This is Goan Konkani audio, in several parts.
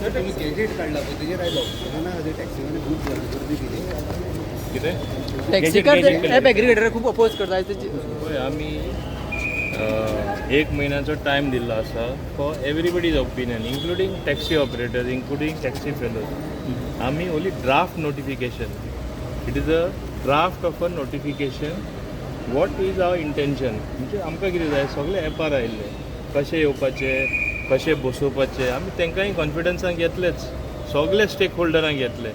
तुम्ही गॅजेट काढला पळय, तेजेर आयलो तेन्ना खातीर टॅक्सीवाले खूब गर्दी केली. कितें? टॅक्सीकार ॲप एग्रीगेटर खूप अपोज करता तेजी. पळय, आमी एक म्हयन्याचो टायम दिल्लो आसा for everybody's opinion, including taxi operators, including taxi fellows. आमी only draft notification, it is a draft of a notification. What is our intention म्हणजे आमकां कितें जाय, सगळे एपार आयिल्ले कशें येवपाचें, कशें बसोवपाचें, आमी तांकांय कॉन्फिडन्सान घेतलेच, सगळे स्टेक होल्डरांक घेतले.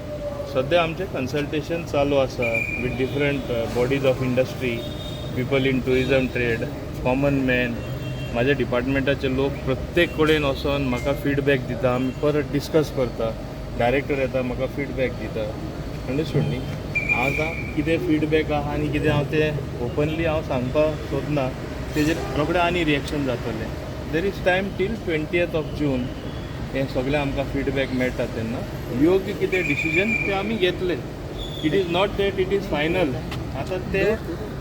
सद्या आमचें कन्सल्टेशन चालू आसा with different bodies of industry, people in tourism trade, common man. म्हाज्या डिपार्टमेंटाचे लोक प्रत्येक कडेन वचोन म्हाका फिडबॅक दिता. आमी परत डिस्कस करता. डायरेक्टर येता, म्हाका फिडबॅक दिता. अंडरस्टूड न्ही? हांव आतां कितें फिडबॅक आहा आनी कितें हांव तें ओपनली हांव सांगपाक सोदना. तेजेर रोखडें आनी रिएक्शन जातलें. There is time till 20th of June. हें सगळें आमकां फिडबॅक मेळटा तेन्ना योग्य कितें डिसिजन तें आमी घेतले. It is not that it is final. आतां ते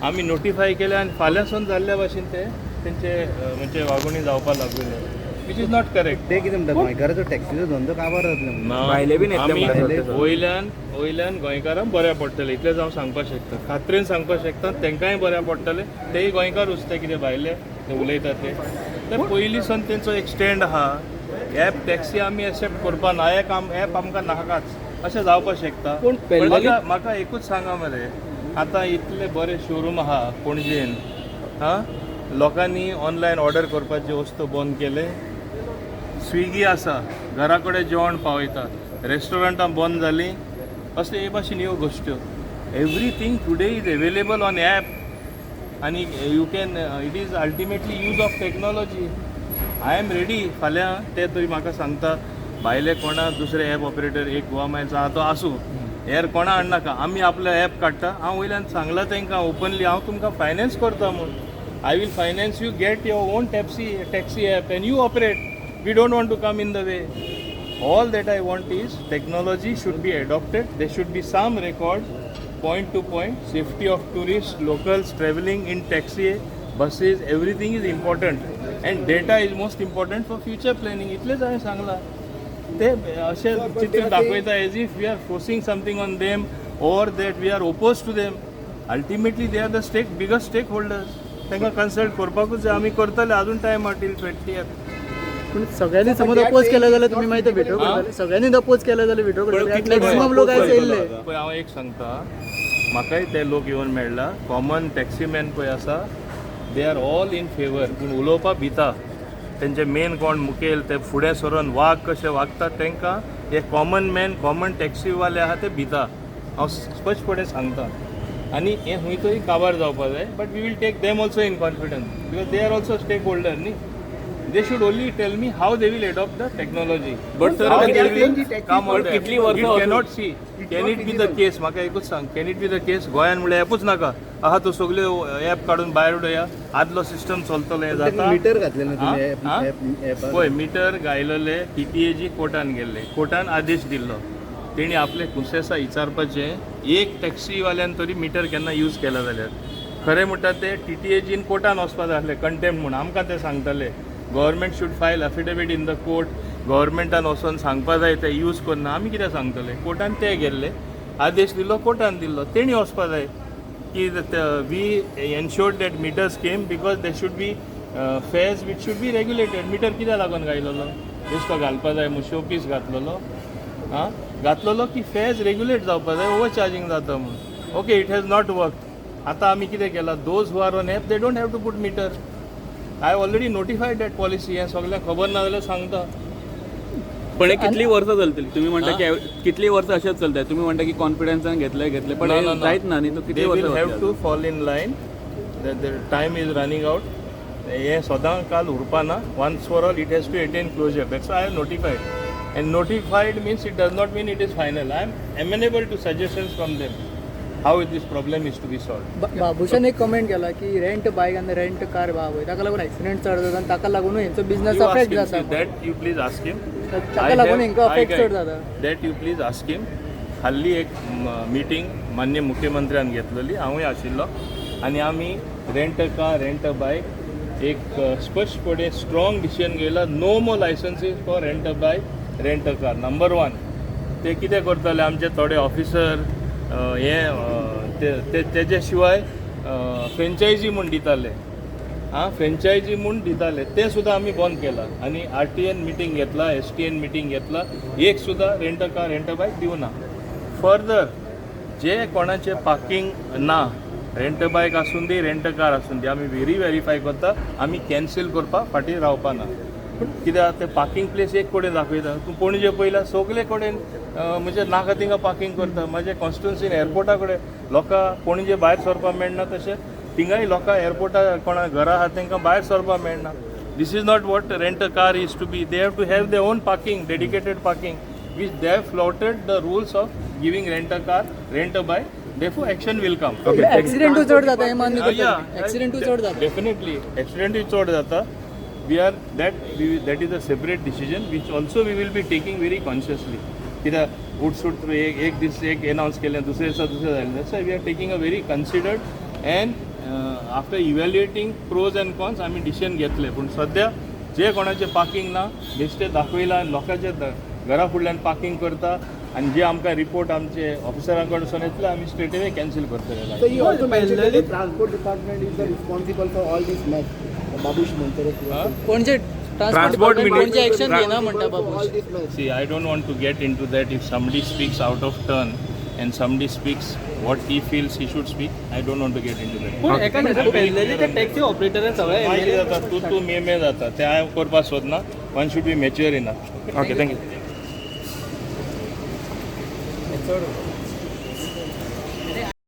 आमी नोटिफाय केले आनी फाल्यांसून जाल्ल्या भाशेन ते तेंचे म्हणजे वागोवणी जावपाक लागले, which is not correct. ते कितें म्हणटा, गोंयकाराचो टॅक्सीचो धंदो काबार जातलो म्हणून. भायले बीन येतले आमी म्हणटा. वयल्यान वयल्यान गोंयकारांक बऱ्या पडटलें इतलेंच हांव सांगपाक शकता, खात्रेन सांगपाक शकता. तांकांय बऱ्या पडटलें, तेय गोंयकारूच. ते कितें भायले ते उलयतात ते तर पयलीं सावन तेंचो एक स्टँड आहा, एप टॅक्सी आमी एक्सेप्ट करपा ना, एक एप आमकां नाकाच, अशें जावपाक शकता. पूण पण म्हाका एकूच सांगा मरे, आतां इतले बरे शोरूम आहा पणजेन, हां, लोकांनी ऑनलायन ऑर्डर करपाची वस्तू बंद केले? स्विगी आसा, घरा कडेन जेवण पावयता. रेस्टॉरंटां बंद जालीं? असले हे भाशेन ह्यो गोश्ट्यो. Everything today is available on app आनी you can, it is ultimately use of technology. I am ready. फाल्यां ते तरी म्हाका सांगता, भायले कोणा दुसरे एप ऑपरेटर एक गोवा मायल्स आहा तो आसूं, हेर कोणा हाडनाका, आमी आपलो एप काडटा. हांव वयल्यान सांगलां तांकां ओपनली, हांव तुमकां फायनान्स करता म्हूण. I will finance you, get your own taxi app and you operate. We don't want to come in the way. All that I want is technology should be adopted. There should be some record, point to point, safety of tourists, locals traveling in taxi, buses, everything is important. And data is most important for future planning. इतलेंच हांवें सांगलां. ते अशें चित्र दाखयता as if we are forcing something on them or that we are oppose to them. Ultimately they are the biggest stakeholders. तांकां कन्सल्ट करपाकूच जाय. आमी करतले, अजून टायम आहा टील 20. पूण सगळ्यांनी समज अपोज केलं जाल्यार तुमी मागीर ते विड्रो करतले? सगळ्यांनी अपोज केलं जाल्यार विड्रो करतले? मॅक्सिमम लोक आयज येयल्ले. पळय, हांव एक सांगता, म्हाकाय ते लोक येवन मेळ्ळा. कॉमन टॅक्सीमॅन पळय आसा, they are all in favour, पूण उलोवपाक भिता. तेंचे मेन कोण मुखेल ते फुडें सरून वाग कशे वागतात, तांकां हे कॉमन मॅन, कॉमन टॅक्सीवाले आहा ते भिता. हांव स्पश्टपणे सांगता आनी हें खंय तरी काबार जावपा जाय, but we will take them also in confidence because they are also stakeholder न्ही. They should only tell me how they will adopt the technology. But sir, How they will come on पण that. कितली वर्सां It वचून- cannot see. Can it be the case? म्हाका एकूच सांग, can it be the case गोंयान म्हणल्यार एपूच नाका आहा, तो सगल्यो एप काडून भायर उडया, आदलो सिस्टम चलतलो, हें जाता? मिटर घातलें ना हा? तुमी हा? एपार? पळय, मिटर घायलेले टीटीएजी कोर्टान गेल्ले, कोर्टान आदेश दिल्लो. तेणी आपले कुसेसा विचारपाचें, एक टॅक्सीवाल्यान तरी मिटर केन्ना यूज केला जाल्यार. खरें म्हणटा ते टीटीएजीन कोर्टान वचपा जाय आसलें कंटेम्प्ट म्हूण. आमकां ते सांगताले government should file affidavit in the court. गव्हर्मेंटान वचोन सांगपा जाय ते यूज करना. आमी कितें सांगतले? कोर्टान ते गेल्ले, आदेश दिल्लो कोर्टान दिल्लो, तेणी वचपा जाय की we ensured that meters came because there should be fares which should be regulated. Meter कित्याक लागून घायलेलो? बेश्टो घालपा जाय म्हूण शो पीस घातलेलो? आं, घातलेलो की फेर्स रेग्युलेट जावपा जाय, ओवर चार्जींग जाता म्हूण. Okay, it has not work. आतां आमी कितें केलां, those who are on app, they don't have to put meter. I already notified that policy. हें सगळ्यांक खबर ना जाल्यार सांगता. पण हे कितली वर्सां चलतली? तुम्ही म्हणता की कितली वर्सां अशेंच चलतंय. तुम्ही म्हणता की कॉन्फिडन्सान घेतले घेतले, पण हे जायत ना न्ही. तो कितली They will वर्सां have वतली? to fall in line. The time is running out. हे सदां काल उरपा ना. Once for all it has to attain closure. That's I have notified, and notified means it does not mean it is final. I am amenable to suggestions from them how this problem is to be solved. Babushan एक कमेंट केला की रेंट बायक आनी रेंट कार भाव वय, ताका लागून एक्सिडेंट चड जाता आनी ताका लागून हेंचो बिझनस अफेक्ट जाता. That you please ask him. ताका लागून हेंकां अफेक्ट चड जाता. That you please ask him. हाल्ली एक मिटींग मान्य मुख्यमंत्र्यान घेतलेली, हांवूय आशिल्लो आनी आमी rent a car, rent a bike एक स्पश्टपणे स्ट्रॉंग डिसिजन घेयला, no more licenses for rent a bike. rent a car, number one. ते कितें करताले आमचे थोडे ऑफिसर हे ते तेजे शिवाय फ्रेंचायजी म्हूण दिताले. आं, फ्रेंचायजी म्हूण दिताले ते सुद्दां आमी बंद केला आनी आरटीएन मिटींग घेतला, एसटीएन मिटींग घेतला, एक सुद्दां rent a car, rent a bike दिवना. फर्दर जे कोणाचे पार्किंग ना, रेंट अ बायक आसूं दी, रेंट अ कार आसूं दी, आमी व्हेरी व्हेरीफाय करता. आमी कॅन्सील करपाक फाटीं रावपा ना, कित्याक ते पार्किंग प्लेस एक कडेन दाखयता. तूं पणजे पयल्या सगले कडेन म्हणजे नाका थिंगा पार्किंग करता. म्हजे कॉन्स्टिट्युन्सीन एअरपोर्टा कडेन लोकां पणजे भायर सरपाक मेळना, तशें थिंगाय लोकां एअरपोर्टा कोणा घरा आहा तांकां भायर सरपाक मेळना. This is not what rent a car is to be. They have to have their own parking, dedicated parking, which they have flouted the rules of giving rent a car, rent a bike. Therefore, action will come. एक्सिडेंटूय चड जाता हें मान्य Yeah. करता? एक्सिडेंटूय चड जाता? Definitely, accident is चड जाता. We are that we, that is a separate decision which also we will be taking very consciously. कित्याक उठसूट एक एक दीस एक अनाउन्स केलें, दुसरे दिसा दुसरें जालें. That's why we are taking a very considered and after evaluating pros and cons आमी डिसिजन घेतले. पूण सद्या जे कोणाचें पार्किंग ना, बेश्टें दाखयलां आनी लोकांच्या घरा फुडल्यान पार्किंग करता आनी जे आमकां रिपोर्ट आमचे ऑफिसरां कडसून येतले, आमी स्ट्रेट अवे कॅन्सील करतले. So he also mentioned that the transport department is the responsible for all this mess. Babush Monserrate. Huh? Panaji Transport transport minister- Panaji action घेना म्हणटा For all Babush. this mess. See, I don't want to get into that. If somebody speaks out of turn and somebody speaks what he feels he should speak, I don't want to get into that. पूण एका पेडलेले ते टॅक्सी ऑपरेटरान सगळे मागीर जाता तूं तूं मे मे जाता ते हांव करपाक सोदना. One should be mature enough. Okay, thank you. चड.